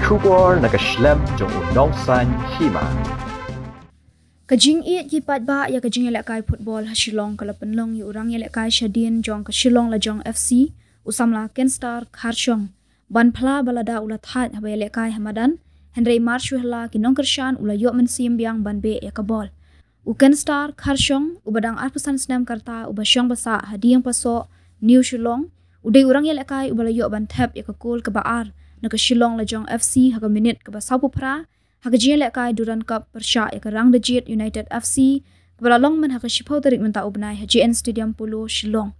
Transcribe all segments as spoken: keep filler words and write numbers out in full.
Khubor na ka shlem jong u Nongsaiñ Hima. Ka jingïeit ki paidbah ïa ka jingïalehkai football ha Shillong ka la pynlong ïa u rangïalehkai shadien jong ka Shillong Lajong F C, u samla Kenstar Kharshong. Ban phla ba lada u la thait haba ïalehkai ha madan, hynrei mar shu hla ki nongkyrshan u la ïoh mynsiem biang ban beh ïa ka bol. U Kenstar Kharshong, uba dang arphew san snem ka rta, uba shong ba sah ha Dieng Pasoh, New Shillong, u dei u rangïalehkai uba la ïoh ban thep ïa ka gol kaba ar na ka Shillong Lajong F C ha ka minit kaba sawphew phra, ha ka jingïalehkai Durand Cup pyrshah ïa ka Rangdajied United F C, kaba la long myn ha ka shiphew tarik mynta u bnai ha J N Stadium Polo, Shillong.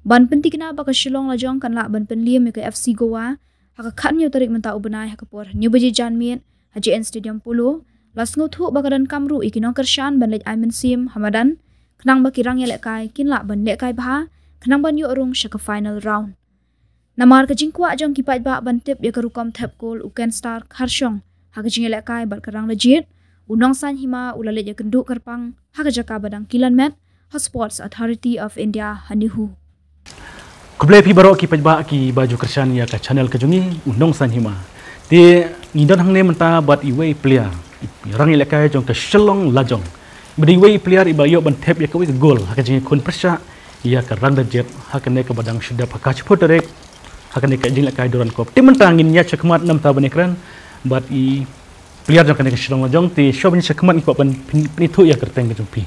Ban pyntikna ba ka Shillong Lajong kan lah ban pynliem ïa ka F C Goa ha ka khathynñiew tarik mynta u bnai ha ka por hynñiew baje janmiet ha J N Stadium Polo, la sngewthuh ba ka donkam ruh ïa ki nongkyrshan ban leit ai mynsiem ha madan, khnang ba ki rangïalehkai kin lah ban lehkai bha, khnang ban ïoh rung sha ka final round. Namar ka jingkwah jong ki paidbah ban tip ïa ka rukom thep gol u Kenstar Kharshong ha ka jingïalehkai bad ka Rangdajied, u Nongsaiñ Hima u la leit ïakynduh kyrpang ha ka jaka ba dang kilan met ha Sports Authority of India ha NEHU. Khublei phi baroh ki paidbah kiba ju kyrshan ïa ka channel ka jong ngi, u Nongsaiñ Hima. Te ngi don hangne mynta bad iwei i player, i rangïalehkai jong ka Shillong Lajong. Ba dei iwei i player iba ïoh ban thep ïa kawei ka gol ha ka jingïakhun pyrshah ïa ka Rangdajied ha kane kaba dang shu dep ha ka shiphew tarik ha kane ka jingïalehkai Durand Cup. Te mynta ngin ïaid shakhmat, namar ba ngi kren bad i player jong kane ka Shillong Lajong, te shuwa ban ïaid shakhmat ngi kwah ban pyn-, pynithuh ïa ka kyrteng ka jong phi.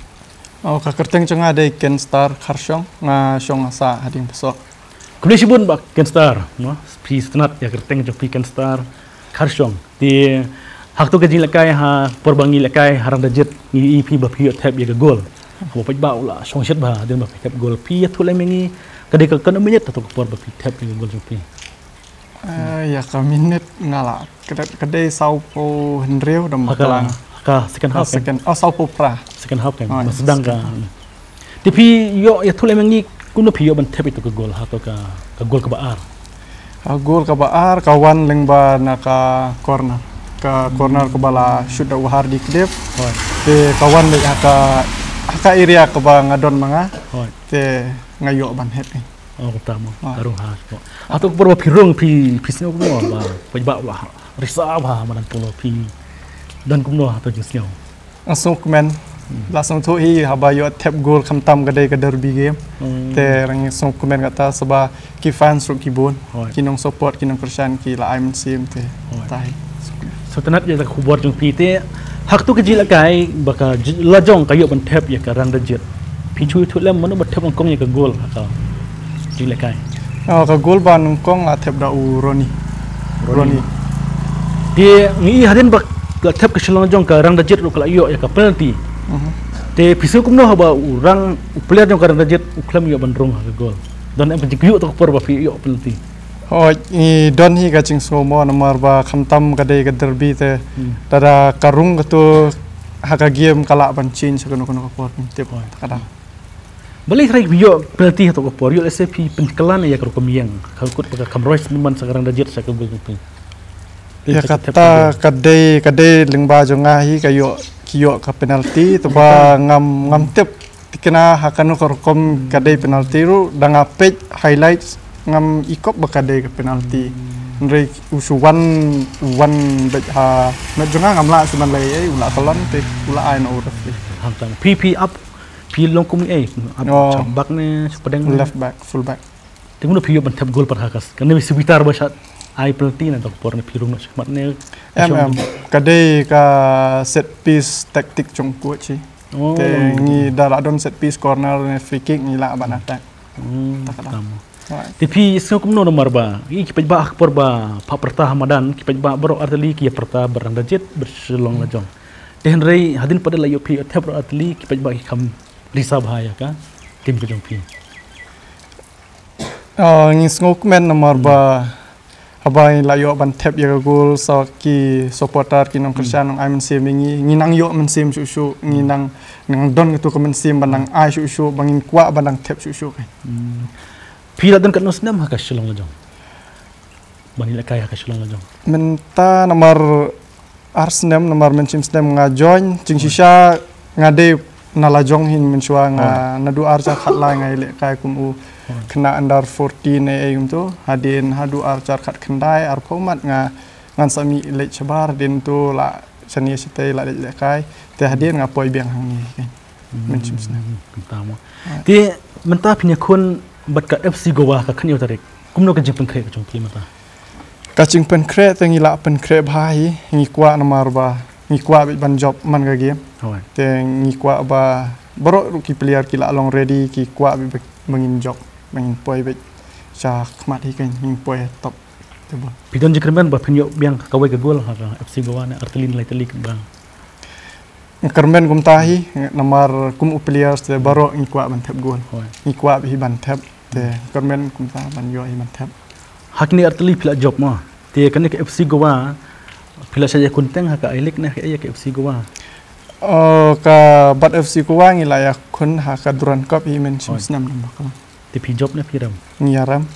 Oh, ka kyrteng jong nga dei Kenstar Kharshong, nga shong ha sah ha Dieng Pasoh. Khublei shibun Bah Kenstar, no? Phi sngewtynnat ïa ka kyrteng jong phi Kenstar Kharshong. Te ha kato ka jingïalehkai ha por ba ngi ïalehkai ha Rangdajied, ngi ïohi phi ba phi ïoh thep ïa ka gol. Haba paidbah u la shong shet bha hadien ba phi thep gol. Phi ïathuh lem ïa ngi ka dei ka katno minit ha kato ka por ba phi thep ïa ka gol jong phi. Eh, ïa ka minit nga la, ka dei, ka dei sawphew hynriew, dang ha ka, bakla. Ha ka second half, kan? Second, oh, sawphew phra. Second half, kan? Oh, ba ïa, sdang ka second half. Te phi ïoh, ïathuh lem ïa ngi kumno phi ïoh ban thep ïa ka gol, ha kato ka, ka gol kaba ar. Ka gol kaba ar ka wan lyngba na ka corner. Ka corner kaba la shoot da u Hardy Kdip. Hooid. Te ka wan leit ha ka, ha ka area kaba nga don ma nga. Hooid. Te nga ïoh ban head, eh. Oh, kumta mo. Ah. Ka rung ha. Hato ka por ba phi rung phi, phi sngew kumno ba, ba, ba, ba, risa bha madan polo, phi don kumno hato jingsngew? Nga sngewkmen. Hmm. La sngewthuh hi haba ïoh thep gol, khamtam ka dei ka derby game. Hmm. Te nga sngewkmen kata saba ki fans ruh ki bun. Hooid. Ki nong support, ki nong kyrshan, ki la ai mynsiem te. Hooid. Tahi. Sngewtynnat ïa ka khubor jong phi te. Ha kato ka jingïalehkai ba ka j-, Lajong ka ïoh ban thep ïa ka Rangdajied, phi shu ïathuh lem mano ba thep nyngkong ïa ka gol ha ka jingïalehkai? Oh, ka gol ba nyngkong la thep da u Ronnie. Ronnie. Ronnie. Te ngi i hadien ba la thep ka Shillong Lajong, ka Rangdajied ruh ka la ïoh ïa ka penalty. Mhm. Te phi sngew kumno haba u rang, u player jong ka Rangdajied u khlem ïoh ban rung ha ka gol? Don em ka jingkyrkhu ha kato ka por ba phi ïoh penalty? Hooid, ngi don hi ka jingsngew mo, namar ba khamtam ka dei ka derby te. Hmm. Lada ka rung kato ha ka game ka lah ban change ha kano kano ka por, ngim tip. Hooid. Kata. Balei hynrei phi ïoh penalty ha kato ka por, ïoh lehse phi pynkylla ïa ka rukom ïeng, ka kut ba ka kham roi sha ka Rangdajied sha ka gol jong phi? Ïa kata ka dei, ka dei lyngba jong nga hi ka ïoh, ki ïoh ka penalty, te ba ngam, ngam tip tikna ha kano ka rukom ka dei penalty ruh, da nga peit highlights ngam i kop ba ka dei ka penalty. Hynrei u shu wan, u wan beit ha met jong nga, ngam lah shuh ban leh ei, u la kyllon te u la ai noh u referee. Hangta phi, phi ap, phi long kum ei, ap, oh, sha back ne sha pdeng ne? Left back, full back. Te kumno phi ïoh ban thep gol pat ha ka, kane phi shu bitar ba shah ai penalty, na kato ka por ne phi rung noh shakhmat ne? Em, em. Ka dei ka set piece tactic jong u coach hi. Oh. Te ngi da la don set piece, corner ne free kick, ngi lah ban attack. Hmm, ta ka dang. Te phi sngew kumno namar ba i ki paidbah ha ka por ba phah pyrta ha madan, ki paidbah baroh artylli ki ïa pyrta ba Rangdajied bad Shillong Lajong. Te hynrei hadien pat da la ïoh phi ïoh thep baroh artylli, ki paidbah ki kham risa bha ïa ka team ka jong phi. Ah, ngi sngewkmen namar ba haba ngi la ïoh ban thep ïa ka gol, sa ki supporter ki nongkyrshan, hmm, nong ai mynsiem ïa ngi, ngi nang ïoh mynsiem shuh shuh, ngi nang, nang don kato ka mynsiem ban nang ai shuh shuh, ba ngin kwah ban nang thep shuh shuh. Hmm. Phi la don katno snem ha ka Shillong Lajong? Ban ïalehkai ha ka Shillong Lajong. Mynta namar ar snem, namar mynshem snem nga join, jingshisha nga dei na Lajong hi mynshuwa, nga, oh, naduh ar hajar khatlai nga ïalehkai kum u, oh, khynnah under fourteen ei ei kumto, hadien haduh ar hajar khatkhyndai, arphew mat nga ngan sa mih leit shabar, hadien to la shane shatei la leit lehkai. Te hadien nga poi biang hangne kein. Mynshwa snem. Hmm, kumta mo. Te mynta phin ïakhun bad ka F C Goa ka khathynñiew tarik. Kumno ka jingpynkhreh ka jong phi mynta? Ka jingpynkhreh te ngi la pynkhreh bha hi, ngi kwah namar ba ngi kwah beit ban jop man ka game. Hooid. Te ngi kwah ba baroh ruh ki player ki la long ready, ki kwah beit ba ngin jop, ba ngin poi beit sha khmat hi kein, ngin poi top table. Phi don jingkyrmen ba phin ïoh biang kawei ka gol ha ka F C Goa ne artylli ne laitylli kumba? Nga kyrmen kumta hi, namar kum u players te baroh ngi kwah ban thep gol. Hooid. Ngi kwah beit hi ban thep, te kyrmen kumta ban ïoh hi ban thep. Ha kine artylli phi la jop mo. Te kane ka F C Goa phi la shah ïakhun teng ha ka I-League ne ha ka, ïa ka F C Goa? Oh, ka bad F C Goa ngi la ïakhun ha ka Durand Cup hi mynshwa snem namba ka. Te phi jop ne phi rem? Ngi ïarem.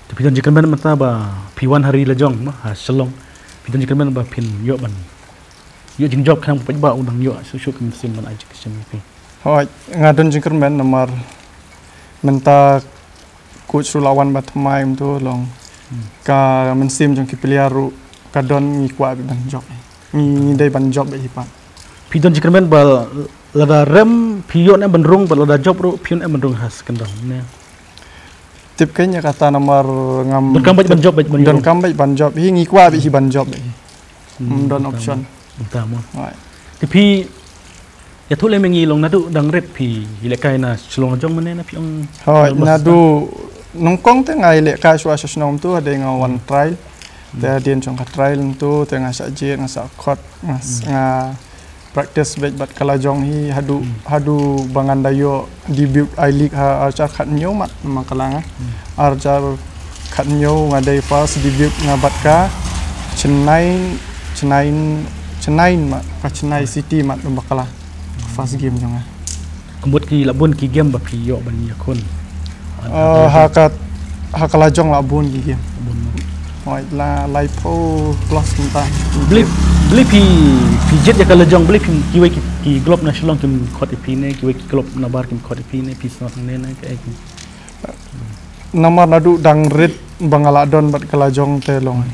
Te phi don jingkyrmen mynta ba phi wan ha ri lajong mo, ha Shillong. Phi don jingkyrmen ba phin ïoh ban ïoh jingjop khnang ba u paidbah u nang ïoh shuh shuh ka mynsiem ban ai jingkyrshan ïa phi? Hooid, nga don jingkyrmen namar mynta coach ruh la wan ba thymmai kumto long. Hmm. Ka mynsiem jong ki player ruh ka don, ngi kwah beit ban jop. Ngi, ngi dei ban jop beit hi pat. Phi don jingkyrmen ba lada rem phi ïoh ne ban rung, ba lada jop ruh phi ïoh ne ban rung ha second round ne? Tip kein ïa kata namar ngam donkam beit ban jop, beit ban ïoh. Donkam beit ban jop hi, ngi kwah beit hi ban jop beit hi. Hmm, don option. Kumta mo. Hooid. Te phi ïathuh lem ïa ngi long naduh dang rit phi ïalehkai na Shillong jong mynne na phi ong? Hooid, naduh nyngkong te nga ïalehkai shuwa sha shnong to, hadien nga wan trial. Te hadien jong ka trial to te nga shah jied, nga shah khot, nga, nga practice beit bad ka lajong hi haduh, haduh ba ngan da ïoh debut I-League ha arhajar khathynñiew mat ma ka la nga. Arhajar khathynñiew nga dei first debut nga bad ka Chennai, Chennai, Chennai mat, ka Chennai City mat ba ka la. First game jong nga. Ka mut ki la bun ki game ba phi ïoh ban ïakhun? Eh, ha ka, ha ka lajong la bun ki game. Bun mo. Hooid, la laiphew plus kumta. Balei, balei phi, phi jied ïa ka lajong, balei phi, kiwei ki, ki club na Shillong kim khot ïa phi ne, kiwei ki club nabar kim khot ïa phi ne, phi sngewthuh ne, ne, kaei ki? Namar naduh dang rit ba nga la don bad ka lajong te long.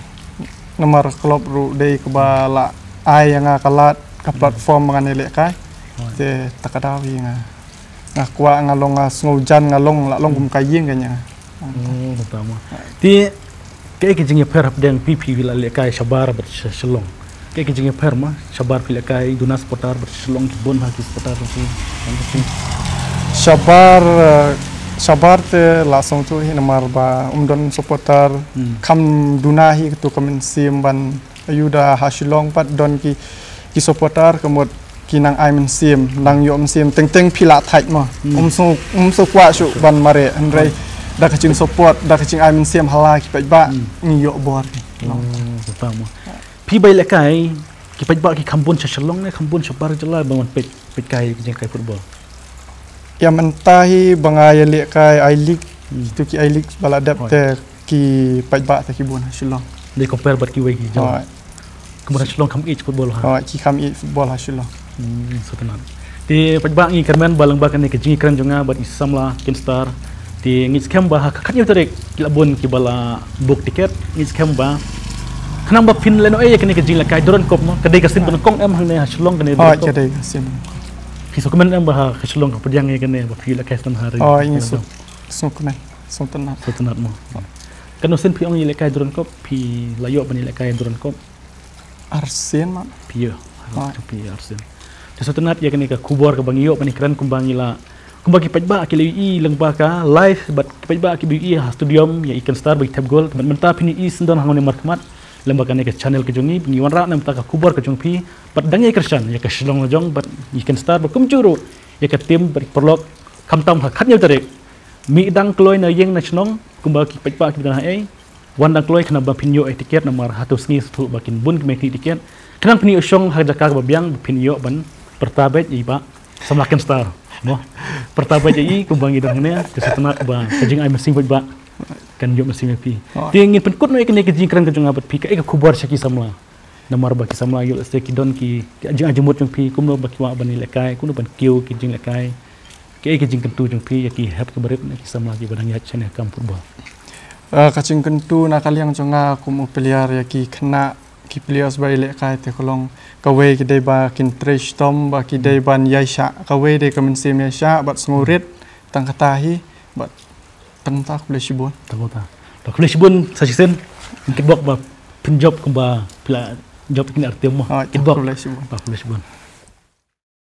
Namar club ruh dei kaba la ai ïa nga ka lad, ka platform ba ngan ïalehkai. Hooid. Te ta ka daw hi nga, nga kwah, nga long, nga sngewjan, nga long, la long kum ka ïing kein ïa nga. Oh, kumta mo. Te kaei ka jingïapher hapdeng phi, phi la lehkai shabar bad sha Shillong? Kaei ka jingïapher mo, shabar phi lehkai duna supporter bad sha Shillong ki bun ha ki supporter phi? Shabar, eh, shabar te la sngewthuh hi namar ba ym don supporter, hmm, kham duna hi kato ka mynsiem ban ïoh da ha Shillong pat don ki, ki supporter ka mut ki nang ai mynsiem, nang ïoh mynsiem, teng teng phi la thait mo. Hmm. Ym sngew, ym sngew kwah shuh ban mareh, hynrei da ka jingsupport, da ka jingai mynsiem ha la ki paidbah, hmm, ngi ïoh bor. Oh, kumta mo. Phi ba ïalehkai, ki paidbah ki kham bun sha Shillong ne kham bun shabar jylla ba wan peit, peit kai ki jingkai football? Ïa mynta hi ba nga ïalehkai I-League, hmm, tu ki I-League ba la dep, hooid, te ki paidbah te ki bun ha Shillong. Dei compare bad kiwei ki jylla. Hooid. Kumba ha Shillong kham ïeit football ha. Hooid, ki kham ïeit football ha Shillong. Hmm, sngewtynnat. Te paidbah, ngi kyrmen ba lyngba kane ka jingïakren jong nga bad i samla Ken Star, te ngi skhem ba ha ka khathynñiew tarik ki la bun kiba la book ticket, ngi skhem ba khnang ba phin lehnohei ïa kane ka jinglehkai Durand Cup mo, ka dei ka sien, ah, ba nyngkong em hangne ha Shillong kane, Durand Cup. Hooid, ka dei ka sien. Phi sngewkmen em ba ha ka Shillong ka pdiang ïa kane ba phi lehkai sdang ha ri? Hooid, ngi sngewkmen. Sngewtynnat. Sngewtynnat mo. Katno sien phi ong ïalehkai Durand Cup, phi la ïoh ban ïalehkai Durand Cup? Arsien mat. Phi ïoh. Hooid. Phi ïoh arsien. Te sngewtynnat ïa kane ka khubor kaba ngi ïoh ban ïakren kumba ngi la, kumba ki paidbah ki la ïohi lyngba ka live bad ki paidbah kiba ïohi ha stadium ïa i Ken Star ba i thep gol. Bad mynta phin ïohi sngewdon hangne markhmat lyngba kane ka channel ka jong ngi, ngi wanrah na bynta ka khubor ka jong phi. Bad dang ïai kyrshan ïa ka Shillong Lajong bad i Ken Star bad kumjuh ruh ïa ka team bad paralok, khamtam ha ka khathynñiew tarik. Mih dang kloi na ïing na shnong kumba ki paidbah kiba don ha ei. Wan dang kloi khnang ba phin ïoh ïa i ticket namar hato sngi sngewthuh ba kin bun kmie ki ticket. Khnang phin ïoh shong ha jaka kaba biang ba phin ïoh ban pyrta beit ïa i Bah Samla Ken Star. Mo. Pyrta beit ïa i kumba ngi don hangne, te sngewtynnat ba ka jingai mynsiem bad ba kan ïoh mynsiem ïa phi. Oh. Te ngin pynkut noh ïa kane ka jingkren ka jong nga bad phi, kaei ka khubor sha ki samla? Namar ba ki samla ïoh lehse ki don ki, ki jingai jingmut jong phi, kumno ba ki kwah ban ïalehkai, kumno ban kiew ki jinglehkai. Kaei ka jingkyntu jong phi ïa ki hep ki barit ne ki samla kiba dang ïaid shane ha kam football? Ah, ka jingkyntu na ka liang jong nga kum u player ïa ki khynnah, Ki players ba i leh kai te ka long kawei ki dei ba kin trei shitom ba ki dei ban ïaishah, kawei dei ka mynsiem ïaishah bad sngewrit, tang kata hi bad tang kata. Khublei shibun. Tang kata. Khublei shibun sa shisien. Kitbok ba pynjop kumba pla jop kin artem mo. Kitbok. Khublei shibun. Ba khublei shibun.